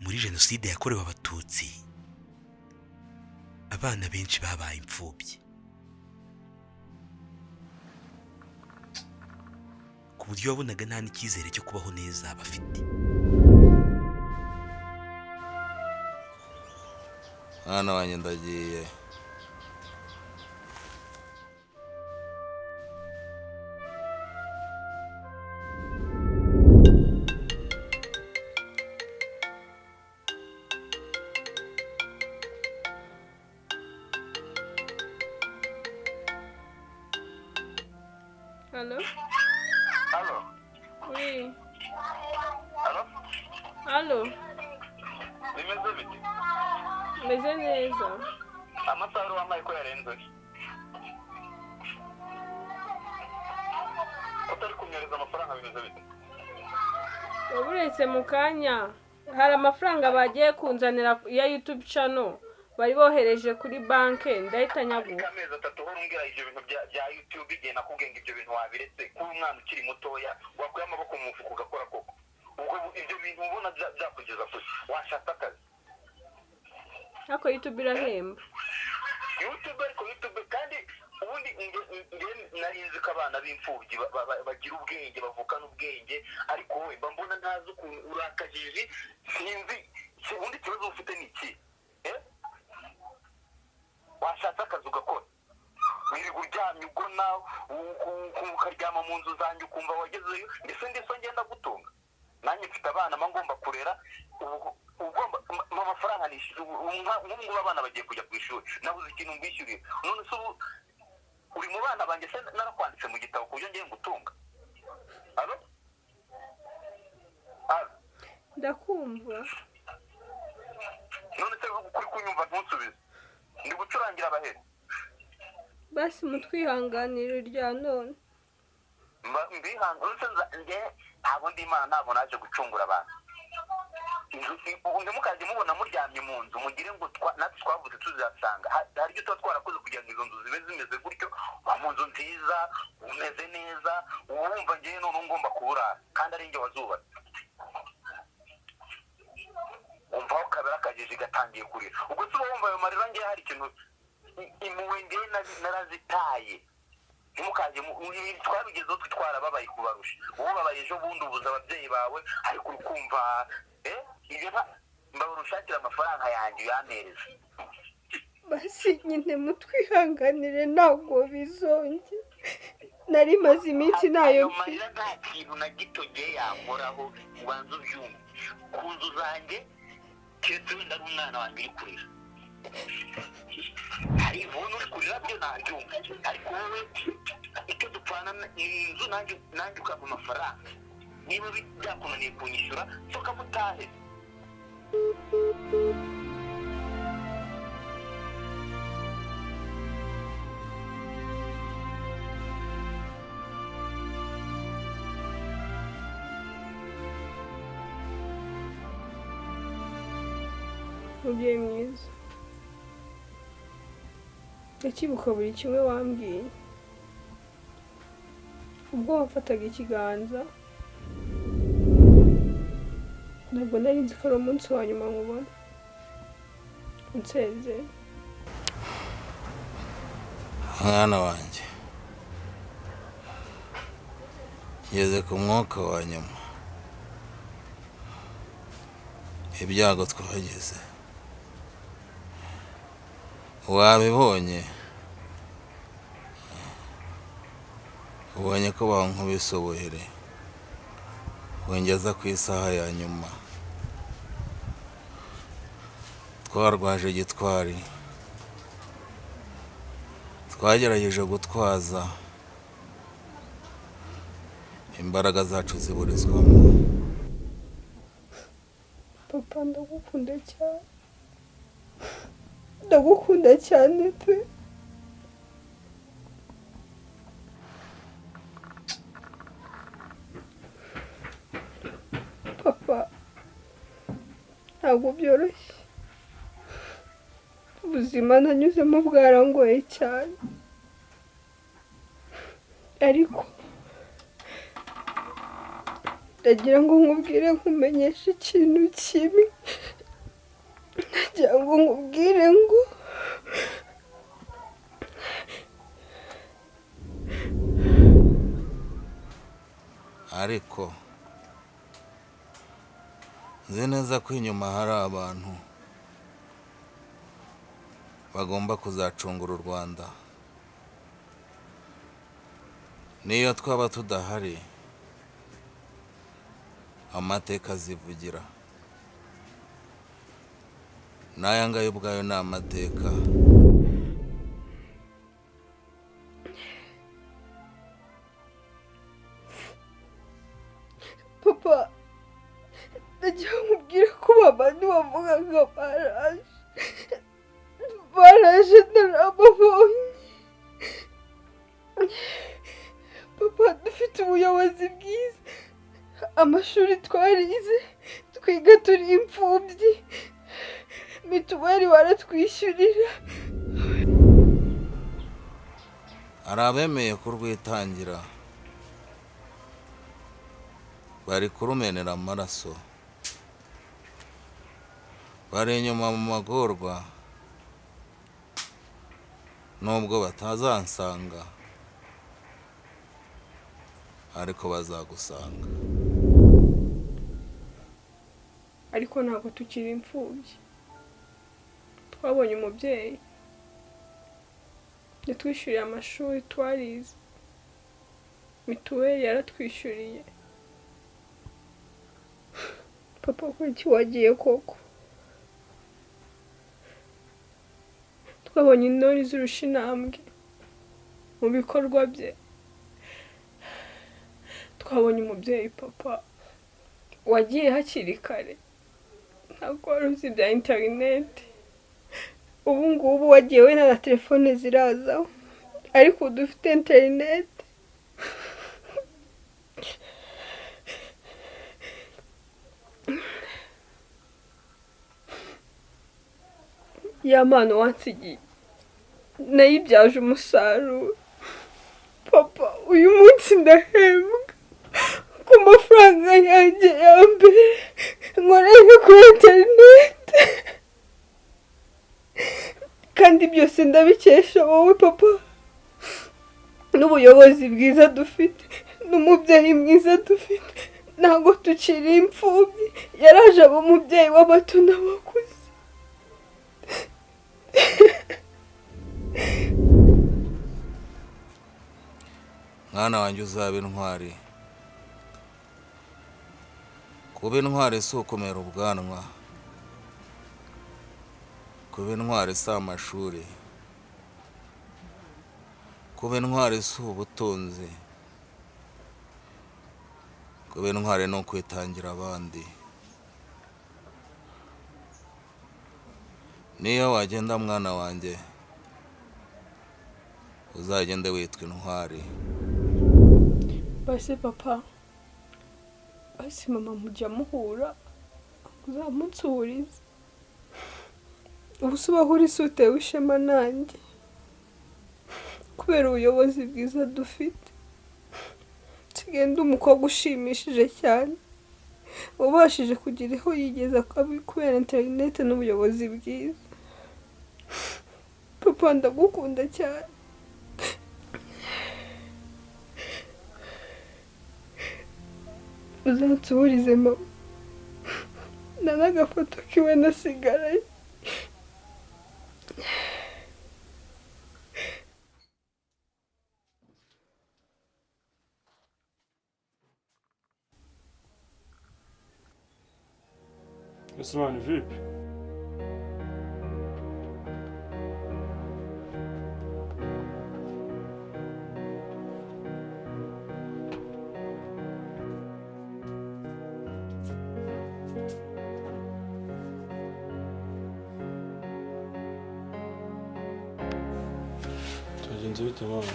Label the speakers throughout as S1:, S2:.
S1: Muri Jenoside yakorewe Abatutsi, abana benshi babaye imfubyi, ku buryo wabonaga nta n'icyizere cyo kubaho neza bafite.
S2: Mwana wanjye, ndagiye.
S3: Allô?
S4: Allô?
S3: Oui.
S4: Allô?
S3: Allô?
S4: Bimeze bite?
S3: Meze neza.
S4: Amasaha wampaye ko yarenze? Utari kumyohereza amafaranga, bimeze bite?
S3: Uretse mu kanya hari amafaranga bagiye kunzanira ya YouTube channel bari bohereje kuri banki, ndahita nyaguha.
S4: Amezi 3 uhora umbwira ibyo bintu bya YouTube. Igihe nakubwiye ngo ibyo bintu wabiretse, kuba umwana ukiri mutoya wakuye amaboko mu mufuka ugakora koko, ubwo ibyo bintu ubona byakugeza kure? Washatse akazi.
S3: Ariko YouTube irahemba.
S4: YouTube, ariko YouTube kandi ubundi nge nari nzi ko abana b'imfubyi bagira ubwenge, bavukana ubwenge, ariko wowe mba mbona ntazi ukuntu urakajiji. Sinzi ubundi ikibazo ufite ni iki, eh? Washatse akazi ugakora. Wirirwa uryamye ugona, ukaryama mu nzu zanjye, ukumva wagezeyo. Ndetse ngenda gutunga, nanjye mfite abana mba ngomba kurera. Ubu ugomba mpa amafaranga nishyura. Nk'ubu ngubu abana bagiye kujya ku ishuri, nabuze ikintu mbishyurira. None se ubu uri mu bana banjye se narakwanditse mu gitabo ku buryo ngiye ngutunga? Allô? Allô?
S3: Ndakumva.
S4: None se kuri kunyumva ntusubize? Ndi gucurangira abaheri.
S3: Basi mutwihanganire rya none.
S4: Mbihanga uretse nge ntabwo ndi Imana, ntabwo naje gucungura abantu. Ubu ntimukajye mubona muryamye mu nzu mugire ngo natwe twavutse tuzasanga. Hari ibyo tuba twarakoze kugira ngo izo nzu zibe zimeze gutyo. Uba mu nzu nziza, umeze neza, wumva ngewe none ngomba kuburara kandi ari njye wazubatse. Wumva aho kabera akageje gatangiye kurira, ubwo se uba wumva ayo marira ngewe hari ikintu impuhwe ngewe narazitaye. Ntimukaze ibi twabigezeho twe twarababaye kubarusha. Wowe ubabaye ejo bundi ubuza ababyeyi bawe, ariko uri kumva ibyo nta mbabura. Ushakira amafaranga yanjye uyampereze.
S3: Basi nyine mutwihanganire, ntabwo bizongera. Nari maze iminsi ntayo
S4: Ayo
S3: mfite.
S4: marira nta kintu na gito ngiye yankoraho, ubanza ubyumve. Ku nzu zanjye, keretse wenda ari umwana wanjye uri kurira, hari ubona uri kurira byo nabyumva, ariko wowe icyo dupfana ni inzu, nanjye ukampa amafaranga. Niba byakunaniye kunyishyura, soka mutahe.
S3: Mubyeyi mwiza, ndacyibuka buri kimwe wambwiye ubwo wamfataga ikiganza. Ntabwo nari nzi ko ari umunsi wa nyuma nkubona unsezeye.
S2: Mwana wanjye, ngeze ku mwuka wa nyuma. Ibyago twagize wabibonye, ubonye ko bankubise ubuhiri wongeza ku isaha ya nyuma. Twarwaje gitwari, twagerageje gutwaza, imbaraga zacu ziburizwamo.
S3: Papa, ndagukunda cyane, ndagukunda cyane pe. Papa, ntabwo byoroshye, ubuzima nanyuzemo bwarangoye cyane, ariko ndagira ngo nkubwire, nkumenyeshe ikintu kimwe. Nagira ngo nkubwire ngo
S2: Ariko nzi neza ko inyuma hari abantu bagomba kuzacungura u Rwanda. Niyo twaba tudahari, amateka azivugira. N'aya ngaya ubwayo ni amateka.
S3: Papa, ndagira ngo nkubwire ko babandi bavugaga baraje. Baraje narababonye. Papa, dufite ubuyobozi bwiza. Amashuri twarize, twiga turi imfubyi. Mituweli baratwishyurira.
S2: Hari abemeye kurwitangira, bari kurumenera amaraso, bari inyuma mu magorwa, nubwo batazansanga ariko bazagusanga.
S3: Ariko ntabwo tukiri imfubyi, twabonye umubyeyi yatwishyuriye amashuri, twarize, mituweli yaratwishyuriye. Papa, kuki wagiye koko? Twabonye intore zirusha intambwe mu bikorwa bye. Twabonye umubyeyi papa wagiye hakiri kare, ntabwo wari uzi ibya interineti. Ubu ngubu wagiye we na telefone zirazaho, ariko ubu dufite interineti. Ya mpano wansigiye nayibyaje umusaruro. Papa, uyu munsi ndahembwa ku mafaranga yanjye ya mbere nkoreye kuri interineti, kandi byose ndabikesha wowe papa, n'ubuyobozi bwiza dufite, n'umubyeyi mwiza dufite. Ntabwo tukiri imfubyi, yaraje aba umubyeyi w'abato n'abakuze.
S2: Mwana wanjye, uzaba intwari. Kuba intwari si ukumera ubwanwa, kuba intwari si amashuri, kuba intwari si ubutunzi, kuba intwari ni ukwitangira abandi. Niyo wagenda mwana wanjye, uzagende witwa intwari.
S3: Basi papa, basi mama, mujya muhura uzamunsurize. Ubu se ubaho uri se utewe ishema nanjye kubera ubuyobozi bwiza dufite. Nsigaye ndi umukobwa ushimishije cyane, ubashije kugira aho yigeza kubera interineti n'ubuyobozi bwiza. Papa, ndagukunda cyane. Uzansubirize mama, nta n'agafoto kiwe nasigaranye.
S5: Ese mani vipi? Byagenze bite mama?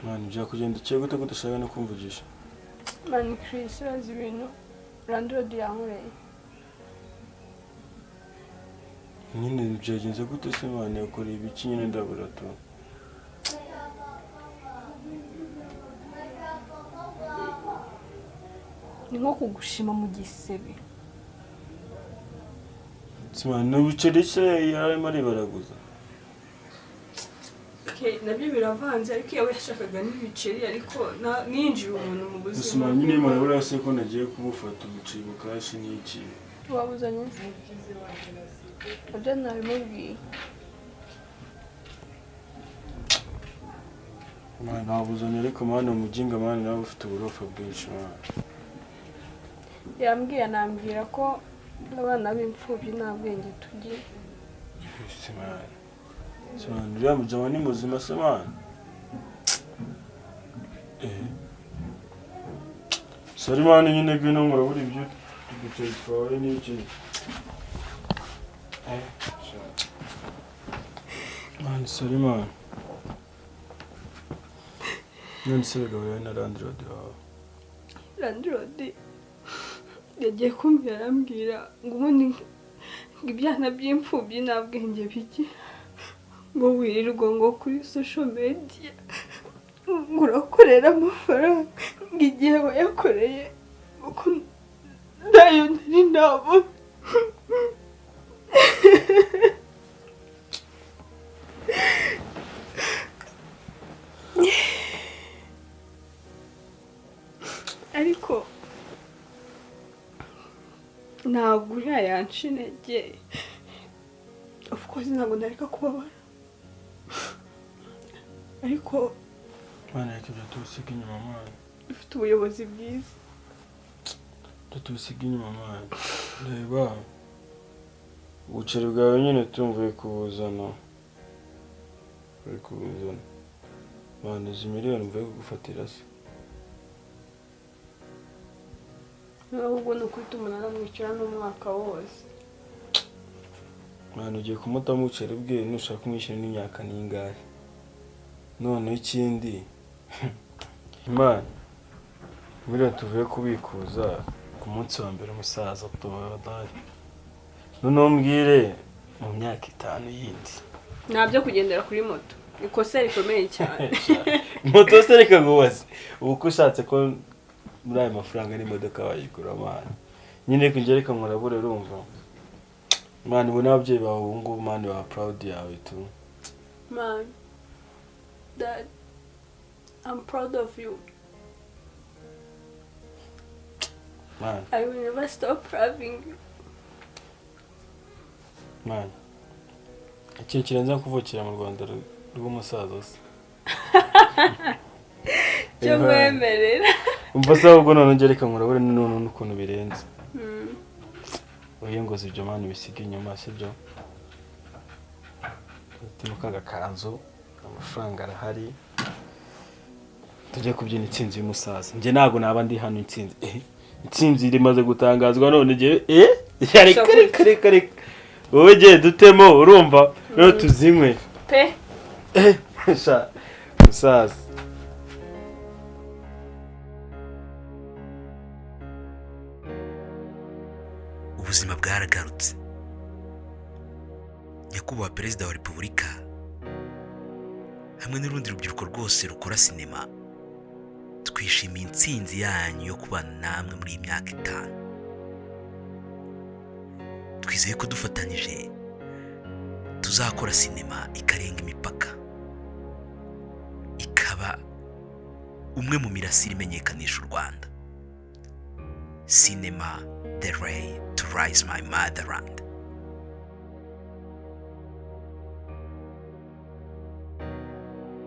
S5: Mani, byakugendekeye gute ko udashaka no kumvugisha?
S3: Mani Chris, urazi ibintu landlord yankoreye.
S5: Nyine byagenze gute se man, yakoreye ibiki nyine ndabura tu.
S3: Ni nko kugushima mu gisebe.
S5: Se man, n'ubuceri se yararimo aribaraguza.
S3: Okay, nabyo biravanze, ariko iyo yashakaga n'ibiceri, ariko ninjira umuntu mu
S5: Gusa
S3: buzima.
S5: man, nyine murabura se ko nagiye kumufata umuceri bukashi n'iki.
S3: Wabuzanye nabyo nabimubwiye.
S5: Man, ntabuzanye, ariko man umuginga man nawe ufite uburofa bwinshi man.
S3: Yambwiye anambwira ko abana b'imfubyi nta bwenge tugira.
S5: Se man. Se man, uriya mujama ni muzima se man. Sorry man, nyine ngwino murabura ibyo uduceri twawe n'iki. Man, sorry man. None se bigaburira na landlord wawe?
S3: Landlord yagiye kumbwira, arambwira ngo ubundi ngo ibyana by'imfubyi nta bwenge bigira, ngo wirirwa ngo kuri social media ngo urakorera amafaranga, ngo igihe wayakoreye uko ntayo nari nabona. Ariko ntabwo uriya yanca intege, of course ntabwo nareka kubabara, ariko
S5: Man, reka ibyo tubisiga inyuma man.
S3: dufite ubuyobozi bwiza.
S5: Ibyo tubisiga inyuma man. Reba ubuceri bwawe nyine tumvuye kubuzana. Uri kubuzana. Man, izi miliyoni mvuye kugufatira se.
S3: Ahubwo ni ukwita umunara mwishyura n'umwaka wose.
S5: Man, ugiye kumutamo ubuceri bwe nushaka kumwishyura n'imyaka n'ingahe. None ikindi man, miliyoni tuvuye kubikuza ku munsi wa mbere umusaza tubadari. Noneho mbwire mu myaka 5 yindi.
S3: Ntabyo kugendera kuri moto, ikosa rikomeye cyane.
S5: Moto se reka nkubaze, ubu ko ushatse ko muri ayo mafaranga n'imodoka wayigura man. Nyine reka njye reka nkurabure urumva. Man, ubu n'ababyeyi bawe ubu ngubu man baba proud yawe tu.
S3: Man, Dad, I'm proud of you.
S5: Man.
S3: I will never stop loving you.
S5: Man, ikintu kirenze kuvukira mu Rwanda rw'umusaza se.
S3: Cyo mwemerera.
S5: Umva se ahubwo none njye reka nkurabure none n'ukuntu birenze. Oya ngo ibyo man bisiga inyuma sibyo. Timuka agakanzu, amafaranga arahari. Tujye kubyina intsinzi y'umusaza. Njye ntago naba ndi hano intsinzi. Intsinzi rimaze gutangazwa none njye reka reka reka reka. Wowe giye dutemo urumva rero tuzinywe.
S3: Pe.
S5: Sha musaza.
S1: Ubuzima bwaragarutse. Nyakubahwa Perezida wa Repubulika hamwe n'urundi rubyiruko rwose rukora sinema, twishimiye intsinzi yanyu yo kubana namwe muri iyi myaka 5. Twizeye ko dufatanyije tuzakora sinema ikarenga imipaka, ikaba umwe mu mirasire imenyekanisha u Rwanda. Cinema, the ray to rise my motherland.